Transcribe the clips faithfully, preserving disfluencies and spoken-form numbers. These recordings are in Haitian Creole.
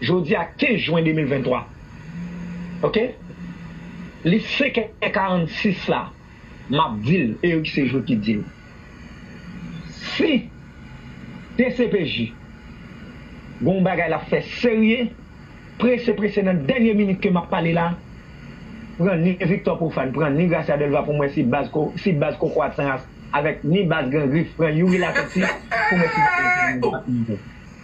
Jodi a kenz jen de mil venntwa. Oke? Li senkè karannsis la, m ap di l, Eric Séjour ki di l. Si D C P J gon bagay l ap fè serye, prese, prese, nan dènye minit ke m ap pale la, pran ni Victor Prophane, pran ni Gracia Delva pou m wè si baz ko, si baz Koko Atsan avèk ni baz Gran Grif, pran Youri Latortue pou m wè si.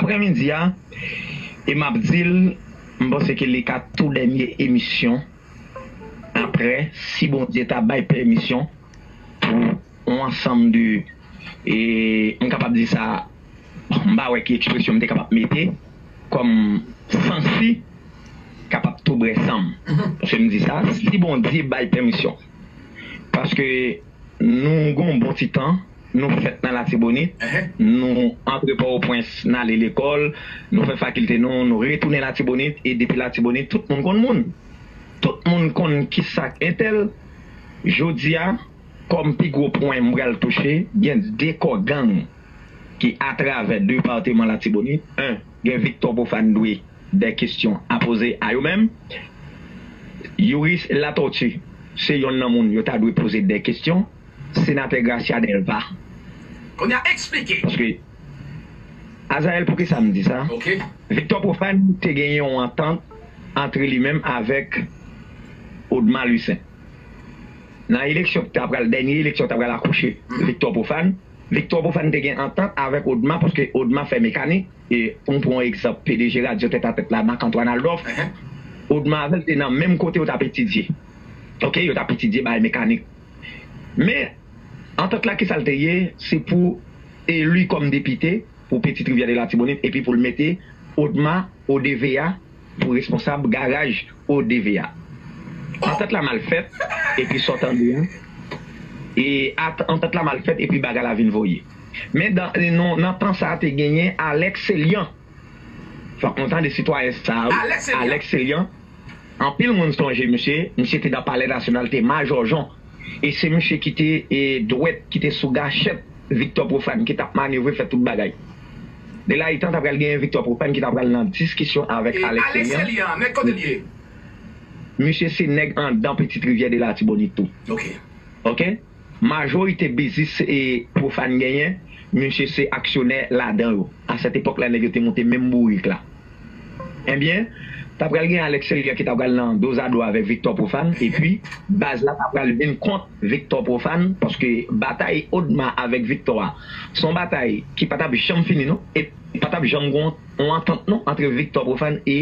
Aprèmidi a, e m ap di l, m panse ke li ka tou dènye emisyon. Aprè, si Bondye ta bay pèmisyon pou yon ansanm de, e, m kapab di sa, m pa wè ki ekspresyon m te kapab mete, kòm sansi kapab tou brè san m. Paske m di sa, si Bondye bay pèmisyon. Paske nou gon bon ti tan, nou fèt nan Latibonit, nou antre Pòtoprens, n ale lekòl, nou fè fakilte nou, nou retounen Latibonit, e depi Latibonit, tout moun konn moun. Tout moun konn ki sa k entèl. Jodi a, kòm pi gwo pwen m pral touche, gen de kò gang ki atravè depatman Latibonit. En, gen Victor Prophane dwe de kesyon a poze a yo menm. Youri Latortue se yonn nan moun yo ta dwe poze de kesyon. Senatè Gracia Delva. Kounye a eksplike. Paske, Azayèl, poukisa m di sa? Oke. Victor Prophane te gen yon antant antre li menm avèk Odma Lucin. Nan eleksyon ki ta pral, dènye eleksyon ki ta pral akouche Victor Prophane, Victor Prophane te gen antant avèk Odma, paske Odma fè mekanik, e pou m pran yon egzanp, P D G radyo Tèt a Tèt la, Marc Antoine Aldorf, Odma avè l te nan menm kote yo t ap etidye. Oke, yo t ap etidye bagay mekanik. Men, antant la, kisa l te ye? Se pou eli kòm depite pou Petite Rivière de l'Artibonite, epi pou l mete Odma O D V A pou responsab garaj O D V A. Antant la mal fèt, epi sa w tande a, e at-, antant la mal fèt, epi bagay la vin voye. Men dan, non, nan tan sa a, te genyen Alex Célian. Fòk nou tande sitwayen sa a, wi. Alex Célian. Alex Célian. Anpil moun sonje misye, misye te nan Palè Nasyonal, te majòjon. E se misye ki te, e, dwèt, ki te sou gachèt Victor Prophane, ki t ap manevre, fè tout bagay. De la itan, ta pral genyen Victor Prophane ki ta pral nan diskisyon avèk Alex Célian. Alex Célian, nèg kote l ye? Misye se nèg anndan Petite Rivière de l'Artibonite tou. Oke. Oke? Majorite biznis, e, Prophane genyen, misye se aksyonè ladan yo. A sèt epòk la, nèg yo te monte menm bourik la. Ebyen, ta pral gen Alex Célian ki ta pral nan dozado avèk Victor Prophane, epi baz la ta pral vin kont Victor Prophane, paske batay Odma avèk Victor a, se yon batay ki pa t ap janm fini, non, e pa t ap janm gen yon antant, non, antre Victor Prophane e,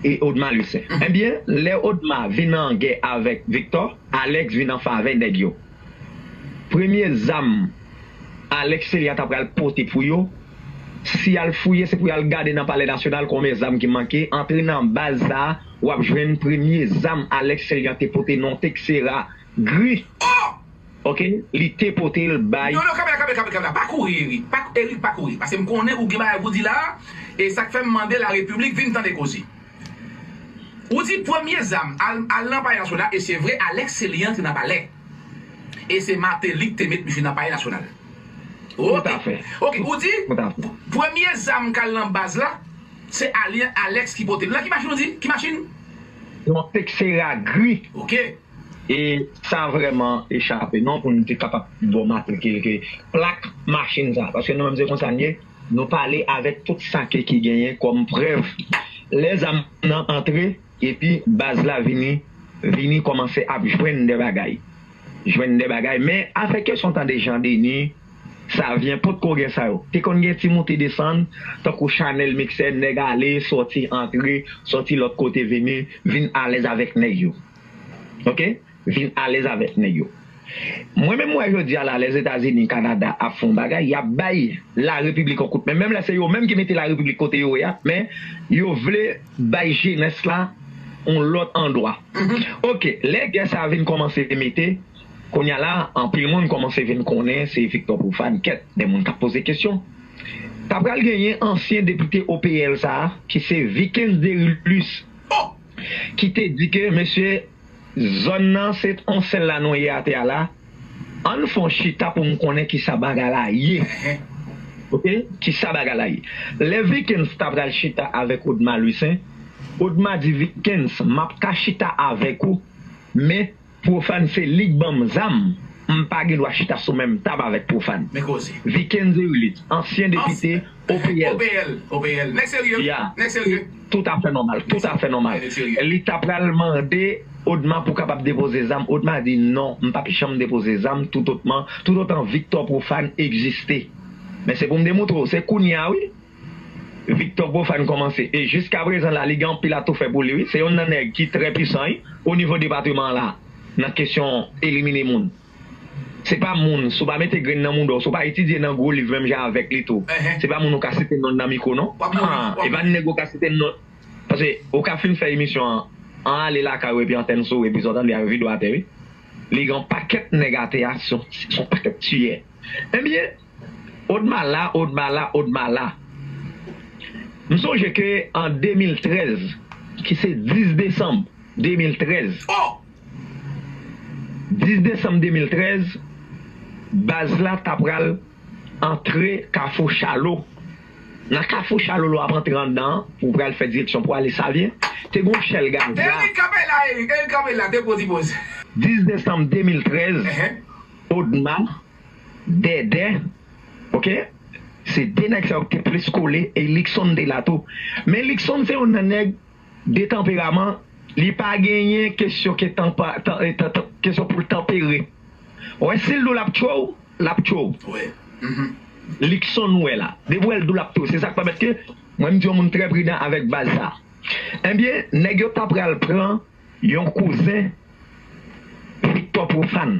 e Odma Lucin. Ebyen, lè Odma vin an gè avèk Victor, Alex vin an favè nèg yo. Premye zam Alex Célian ta pral pote pou yo, si y al fouye, se pou y al gade nan Palè Nasyonal konbyen zam ki manke. Antre nan baz sa a, w ap jwenn premye zam Alex Célian te pote nan yon Texera gri. Oke, li te pote l bay. Non, non, kanpe la, kanpe, kanpe, kanpe la. Pa kouri, Eric. Pa, Eric, pa kouri. Paske m konnen ou gen bagay pou di la, e sa k fè m mande Larepiblik vin tande koze. Ou di premye zam al, al nan Palè Nasyonal, e se vre, Alex Célian te nan palè. E se Martelly ki te met misye nan Palè Nasyonal. Oke. Tout à fait. Oke, ou di, tout à fait, premye zam k al nan baz la, se Alien Alex ki pote l. Nan ki machin ou di? Ki machin? Yon Texera gri. Oke. E sa vrèman echape non pou nou te kapab ba w matrikil ke plak machin sa. Paske nou menm se konsa n ye, nou pale avèk tout sa ke ki genyen kòm prèv. Lè zam nan antre, epi baz la vini, vini kòmanse ap jwenn de bagay. Jwenn de bagay. Men afè kesyon tande Jan Deni, Savyen, potko gen sa yo. Te konn gen ti moute desann, tankou Chanèl Miksè, nèg ale, sòti, antre, sòti lòt kote, vini, vin alèz avèk nèg yo. Oke? Vin alèz avèk nèg yo. Mwen menm, m wè jodi a la, Lèzetazini, Kanada ap fè yon bagay, y ap bay Larepiblik yon kout men. Menm lè se yo menm ki mete Larepiblik kote yo ye a, men yo vle bay jenès la yon lòt andwa. Oke, lè gè sa a vin kòmanse mete, kounye a la, anpil moun kòmanse vin konnen se Victor Prophane. Kèt, de moun k ap poze kesyon. Ta pral genyen ansyen depite O P L sa a, ki se Vikens Derilus, ki te di ke, mesye, zòn nan se yon sèl la nou ye atè a la. Ann fè yon chita pou n konnen kisa bagay la ye. Ok? Kisa bagay la ye? Lè Vikens ta pral chita avèk Odma Louissaint, Odma di Vikens, m ap ka chita avèk ou, men Pwofàn se li k ban m zam, m pa gen dwa chita sou menm tab avèk Pwofàn. Men koze. Vikens Erilus, ansyen depite O P L. O P L, O P L. Nèg serye. Ya. Nèg serye. Toutafè nòmal, toutafè nòmal. Nèg serye. Li ta pral mande Odma pou kapab depoze zam. Odma di non, m p ap janm depoze zam toutotman, toutotan Victor Pwofàn egziste. Men se pou m demontre w, se kounye a wi. Victor Pwofàn kòmanse. E jiskaprezan la, li gen anpil atoufè pou li, wi. Se youn nan nèg ki trè pwisan, wi, o nivo depatman la, nan kesyon elimine moun. Se pa moun, si w pa mete grenn nan mouda w, si w pa etidye nan gwo liv menm jan avèk li tou, se pa moun ou ka site non l nan mikwo, non. E pa nèg ou ka site non. Paske ou ka fin fè emisyon an, an ale lakay ou epi antèn sou, epi sa w tande a yo vide w atè, wi. Li gen yon pakèt nèg atè a, se yon, se yon pakèt tiyè. Ebyen, Odma la, Odma la, Odma la. M sonje ke an de mil trèz, ki se dis desanm de mil trèz, oh! Dis desanm de mil trèz, baz la ta pral antre Kafou Chalo. Nan Kafou Chalo, lè w ap antre anndan an, pou w pral fè direksyon pou ale Savyen, te gen yon chèl gaz la. Erik kanpe la, Erik, Erik kanpe la, depoz, depoz. Dis desanm de mil trèz, Odma, Dèdè, ok? Se de nèg sa yo ki te plis kole, e Luckson te la tou. Men Luckson se youn nan nèg de tanperaman, li pa genyen kesyon ke tanpa, tan, tan, tan, kesyon pou l tanpere. Ou wè, si l di w l ap tchwe w, l ap tchwe w. Luckson ou wè la. Depi w wè l di w l ap tchwe w. Se sa k pèmèt ke mwen m di yon moun trè pridan avèk baz sa. Ebyen, nèg yo ta pral pran yon kouzen Victor Pwofàn.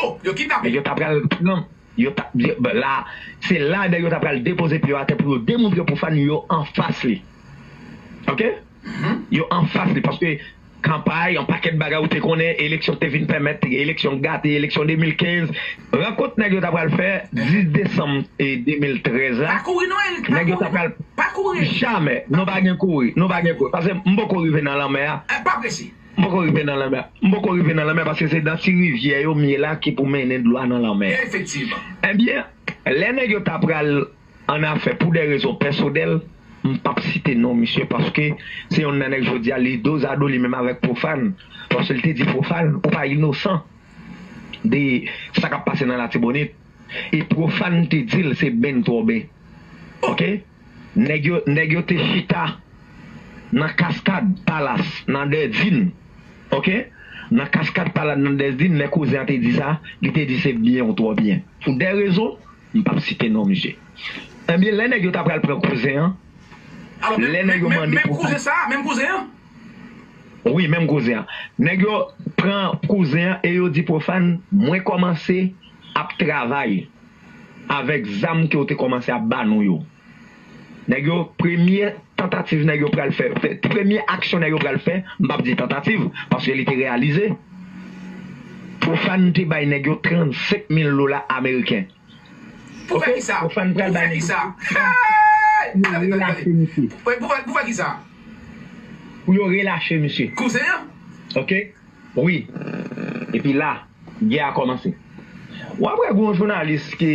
Oh, yo kidnape. Nèg yo ta pral pran, yo ta, yo, la, se la nèg yo ta pral depoze pye yo atè pou yo demontre Pwofàn yo anfas li. Ok? Yo anfas li, paske kanpay, yon pakèt bagay ou te konnen, eleksyon te vin pèmèt, eleksyon gate, eleksyon de mil kenz. Rankont nèg yo ta pral fè dis desanm, e, de mil trèz la. Pa kouri non, Erik, pa kouri. Nèg yo ta pral, pa kouri. Jamè. Nou pa gen kouri, nou pa gen kouri. Paske m poko rive nan lanmè a. Eh, pa prese. M poko rive nan lanmè. M poko rive nan lanmè paske se nan ti rivyè yo m ye la ki pou mennen dlo a nan lanmè a. Efektivman. Ebyen, lè nèg yo ta pral an afè pou de rezon pèsonèl, m p ap site non misye paske se youn nan nèg jodi a li dozado li menm avèk Pwofàn. Paske l te di Pwofàn, ou pa inosan de sa k ap pase nan Latibonit. E Pwofàn te di l se Ben twò ben. Ok? Nèg yo, nèg yo te chita nan Kaskad Palas, nan Dèdin. Ok? Nan Kaskad Palas, nan Dèdin, lè kouzen an te di sa, li te di se byen ou twò byen. Pou de rezon, m p ap site non misye. Ebyen, lè nèg yo ta pral pran kouzen an, lè nèg yo mande pou sa. Menm kouzen sa, menm kouzen an? Wi, menm kouzen an. Nèg yo pran kouzen an e yo di Pwofàn, mwen kòmanse ap travay avèk zam ke w te kòmanse ap ba nou yo. Nèg yo, premye tantativ nèg yo pral fè, fè, premye aksyon nèg yo pral fè, m p ap di tantativ, paske li te reyalize. Pwofàn te bay nèg yo trannsenk mil dola ameriken. Pou fè kisa? Pwofàn pral bay nèg yo. Pou yo relache misye. Pou fè kisa? Pou yo relache misye. Kouzen an? Ok? Wi. Epi la, gè a kòmanse. W ap wè gen yon jounalis ki,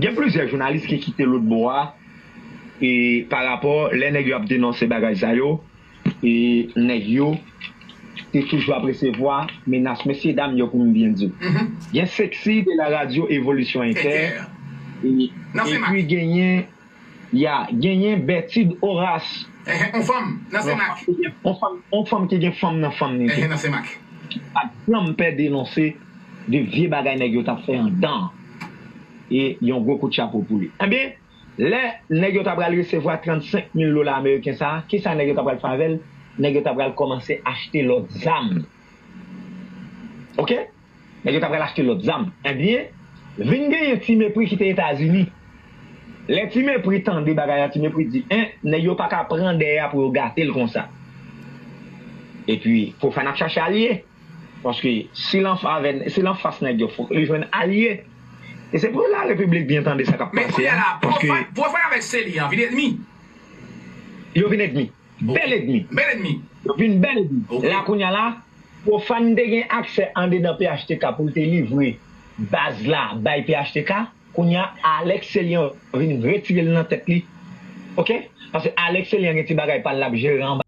gen plizyè jounalis ki kite lòt bò a, e pa rapò lè nèg yo ap denonse bagay sa yo, e nèg yo te toujou ap resevwa menas, mesye dam yo, pou m byen di w. Gen Sexy de la radio Evolution Inter, e, epi genyen Ya, genyen Bertide Horace. Enhen, on fanm nan Senmak. On fanm, on fanm ki gen fanm nan fanm li tou. Enhen, nan Senmak. Ki pa t janm pè denonse de vye bagay nèg yo t ap fè anndan an. E yon gwo kout chapo pou li. Ebyen, lè nèg yo ta pral resevwa trannsenk mil dola ameriken sa a, kisa nèg yo ta pral fè avè l? Nèg yo ta pral kòmanse achte lòt zam. Ok? Nèg yo ta pral achte lòt zam. Ebyen, vin genyen Ti Mepri ki te Etazini. Lè Ti Mepri tande bagay la, Ti Mepri di, en, nèg yo pa ka pran dèyè a pou yo gate l konsa. Epi, Pwofàn ap chache alye. Paske si l anf-, avè, si l anfas nèg yo, fòk li jwenn alye. E se pou Larepiblik byen tande sa k ap pase a. Men kounye a la, Pwofàn, Pwofàn avèk Seli an vin ènmi. Yo vin ènmi. Bèl ènmi. Bèl ènmi. Yo vin bèl ènmi. La kounye a la, Pwofàn te gen aksè andedan P H T K pou l te livre baz la bay P H T K. Kounye a, Alex se li an vin retire l nan tèt li. Oke? Paske Alex se li an gen ti bagay pa l l ap jere anba.